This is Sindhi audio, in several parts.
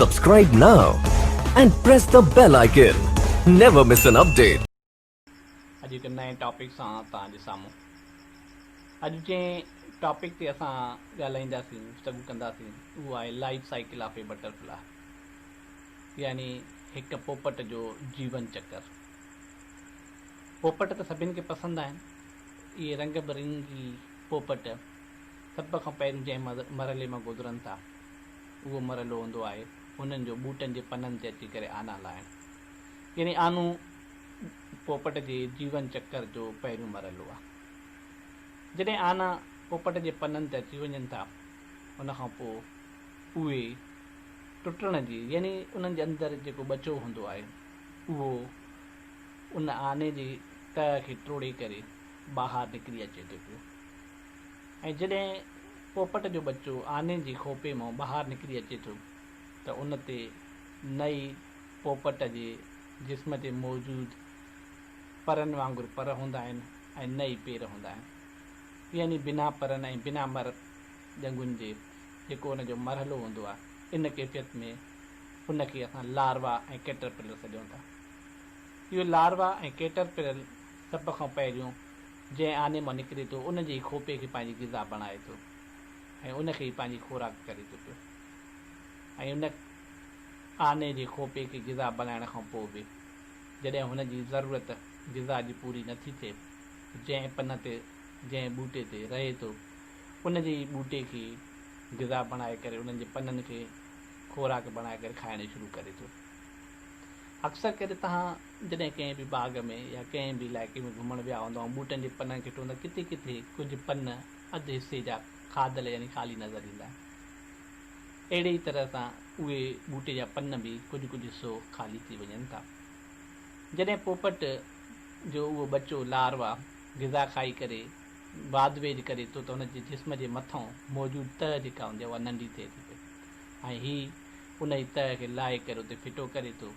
Subscribe now and press the bell icon. Never miss an update. اڄ هڪ نئين ٽاپڪ سان توهان جي سامهون. اڄ جنهن ٽاپڪ تي اسان ڳالهائينداسين، گفتگو ڪنداسين، اهو آهي life cycle of a butterfly يعني هڪ پوپٽ جو جيون چڪر. پوپٽ ته سڀن کي پسند آهن. اهي رنگ برنگي پوپٽ سڀ کان پهريون جنهن مرحلي مان گذرن ٿا، اهو مرحلو هوندو آهي هنن جو ٻوٽن جي پنن تي اچي ڪري آنا لاهڻ. يعني آنو پوپٽ جي جيون چڪر جو پهريون مرحلو آهي. جڏهن آنا پوپٽ جي پنن تي اچي وڃن ٿا، ان کان پوء اهي ٽٽڻ جي يعني انهن جي اندر جيڪو ٻچو هوندو آهي، اهو ان آني جي تهه کي ٽوڙي ڪري ٻاهر نڪري اچي ٿو پيو. ۽ جڏهن پوپٽ جو ٻچو آني جي کوپي مان ٻاهر نڪري اچي ٿو ته ان تي نه ئي پوپٽ جي جسم تي موجود پرن وانگر پر هوندا آهن ۽ نه ئي پير هوندا آهن. يعني بنا پرن ۽ بنا مر ڄنگهن جي جيڪو ان جو مرحلو هوندو آهي ان ڪيفيت ۾ ان کي اسان لاروا ۽ ڪيٽرپلر سڏيون ٿا. اهو لاروا ۽ ڪيٽرپلر سڀ کان پهريون جنهن آني مان نڪري ٿو، ان جي ئي کوپي کي پنهنجي غذا بڻائي ٿو ۽ ان کي ئي پنهنجي خوراڪ ڪري ٿو پيو ۽ ان آني جي کوپي کي غذا بڻائڻ کان پوء به جڏهن هن جي ضرورت غذا جي پوري نه ٿي ٿئي ته جنهن پن تي جنهن ٻوٽي تي رهي ٿو، ان جي ئي ٻوٽي کي غذا بڻائي ڪري انهن جي پنن کي خوراڪ بڻائي ڪري کائڻ شروع ڪري ٿو. اڪثر ڪري توهان جڏهن ڪنهن به باغ ۾ يا ڪنهن به علائقي ۾ گهمڻ ويا هوندؤ ۽ ٻوٽن جي پنن کي ٽوڙيندا ڪٿي ڪٿي ڪجهه پن اڌ حصي جا کاڌل يعني خالي نظر ايندا آهن. اهڙي ئي طرح سان اهي ٻوٽي جا پن به ڪجهه ڪجهه حصو خالي ٿي وڃن ٿا. جڏهن پوپٽ جو اهو ٻچو، لاروا، غذا کائي ڪري واڌ ويجهه ڪري ٿو ته هن جي جسم جي مٿئون موجود تهه جيڪا هوندي آهي اها ننڍي ٿئي ٿي پئي ۽ هي انهي تهه کي لاهي ڪري اتي ڦٽو ڪري ٿو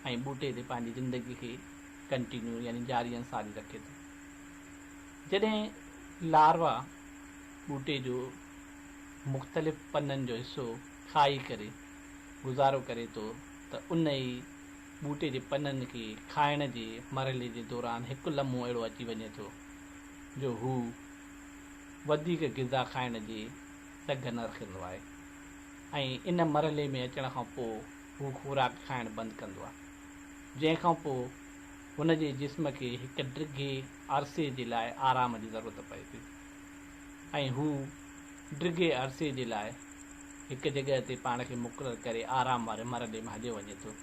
۽ ٻوٽي تي پنهنجي زندگي کي ڪنٽينيو يعني جاري ۽ ساري رکي ٿو. جڏهن لاروا ٻوٽي جو مختلف پنن جو حصو کائي ڪري گذارو ڪري ٿو ته انهي ٻوٽي جي پنن کي کائڻ جي مرحلي جي دوران هڪ لمحو اهڙو اچي وڃي ٿو جو هو وڌيڪ غذا کائڻ جي سگهه نه رکندو آهي ۽ ان مرحلي ۾ اچڻ کان پوء هو خوراڪ کائڻ بند ڪندو آهي، جنهن کان پوء هن جي جسم کي هڪ ڊگهي عرصي جي لاء آرام جي ضرورت پئي ٿي ۽ هو ڊگهي عرصي جي لاء هڪ جڳهه تي پاڻ کي مقرر ڪري آرام واري مرحلي ۾ هليو وڃي ٿو،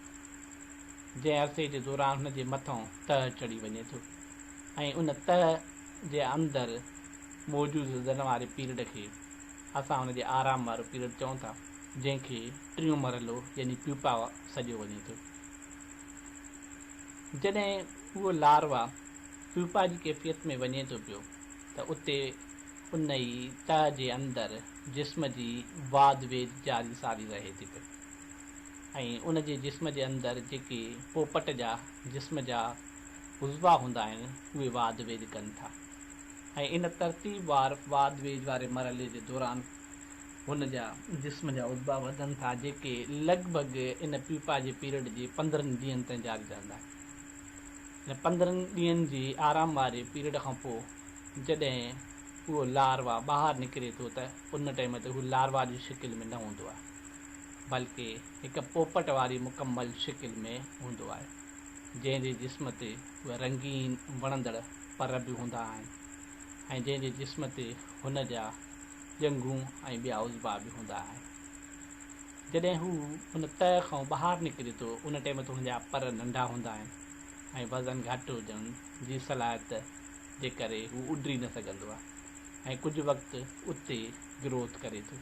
جنهن عرصي جي دوران هن جي مٿئون تهه چڙهي وڃي ٿو ۽ ان تهه جي اندر موجود زن واري پيرڊ کي اسان ان جي آرام وارو پيرڊ چئون ٿا، جنهن کي ٽيون مرحلو يعني پيوپا سڏيو وڃي ٿو. جڏهن اهو لاروا پيوپا جي ڪيفيت ۾ وڃي ٿو پيو ته اتي ان ئي تهه جي اندر جسم جي واڌ ويجهه جاري ساري رهي ٿي پئي ۽ ان جي جسم جي اندر جيڪي پوپٽ جا جسم جا عضوا هوندا آهن اهي واڌ ويجهه ڪن ٿا ۽ ان ترتيب وار واڌ ويجهه واري مرحلي جي دوران هن جا جسم جا عضوا وڌن ٿا جيڪي لڳ ڀڳ ان پيوپا جي پيريڊ جي 15 ڏينهن تائين جاري رهندا آهن. ان 15 ڏينهن جي آرام واري پيريڊ کان پوء جڏهن اهو لاروا ٻاهر نڪري ٿو ته ان ٽائيم تي هو لاروا جي شڪل ۾ نه هوندو آهي بلڪه هڪ پوپٽ واري مڪمل شڪل ۾ هوندو آهي. جنهن جي جسم تي اهي رنگين وڻندڙ پر به هوندا آهن ۽ جنهن جي جسم تي هن جا ڄنگهون ۽ ٻيا عضوا به هوندا آهن. جڏهن هو ان تهه کان ٻاهر نڪري ٿو ان ٽيم تي هن جا پر ننڍا هوندا آهن ۽ وزن گهٽ هجڻ جي صلاحيت جي ڪري هو اڏري نه سگهندو آهي ۽ ڪجهه وقت اتي گروٿ ڪري ٿو.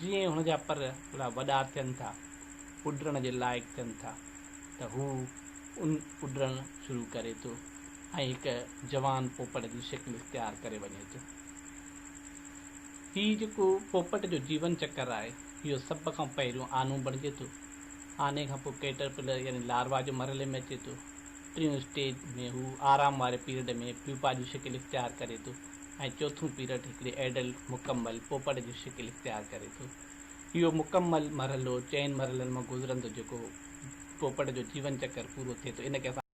جيئن ئي هن جا پر ٿورا وڏا ٿين ٿا، اڏرڻ جي لائق ٿين ٿا ته هو ان اڏرڻ شروع ڪري ٿو ۽ هڪ جوان پوپٽ جي شڪل اختيار ڪري وڃي ٿو. هي جيڪو پوپٽ جو جيون چڪر آهي، اهو سڀ کان پهريون آنو بڻجي ٿو. آني کان پوء ڪيٽرپلر يعني لاروا جو مرحلي ۾ اچي ٿو. ٽيون اسٽيج ۾ هو آرام واري پيريڊ ۾ پيوپا جي شڪل اختيار ڪري ٿو ۽ چوٿون پيريڊ هڪڙي ايڊلٽ، مڪمل، پوپٽ جي شڪل اختيار ڪري ٿو. اهو مڪمل مرحلو چئن مرحلن مان گذرندو جيڪو پوپٽ جو جيون چڪر پورو ٿئي ٿو ان کي اسان.